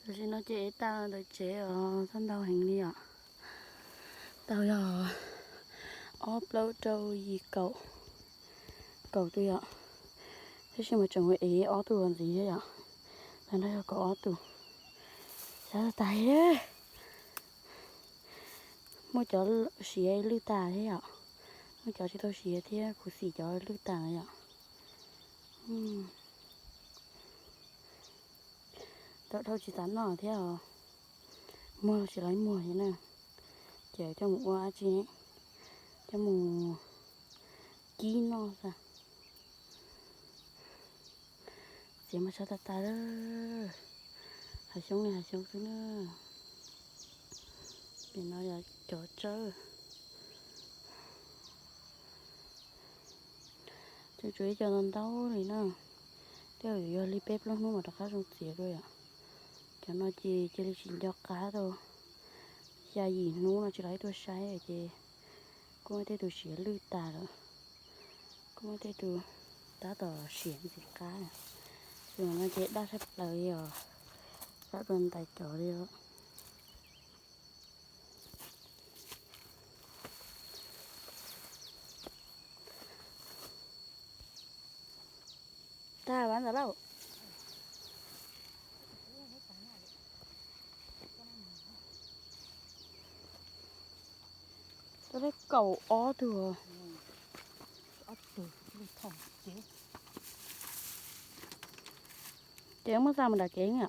Tam sim no ces ev tag ntawm tsev os, tau ntau heev li os. Tau yog ob plaub rau yim kaum, kaum tus yom. Tab sis mas tseem ev ob tug ntxiv thiab yom. Tag nrho yog kaum ob tus. Xyov tas tas. Muaj cov siav lwj tas thiab yom. Muaj cov tsis tau siav thiab, kuv xim cov lwj tas na yom. Tau dhau tsis xav noj thiab os. Muag los tsis laib muag thiab na. Ces coj mus ua dab tsi, coj mus kib noj xwb. Txiav mas tsawg tas tas, hav xyoob li hav xyoob xwb na. Pem no yog cov tsawb. Tseem tshuav ib co ntau ntau li na. Tej zaum yog li peb plaub hnub mas rov qab zoo txiav dua yom. Cov no ces cia li tsis nco qab tau. Xya yim hnub no tsis los ib tuaj saib ces kuj muaj tej tus siav lwj tas lawm. Kuj muaj tej tus tab tom siav ntxiv qab. Tus no ces daj sab plaws li os. Sab rau ntais cov li os. Tag vas ntawd lauj. Tau kaum ob tug. Ces muab xa mus nram kev na.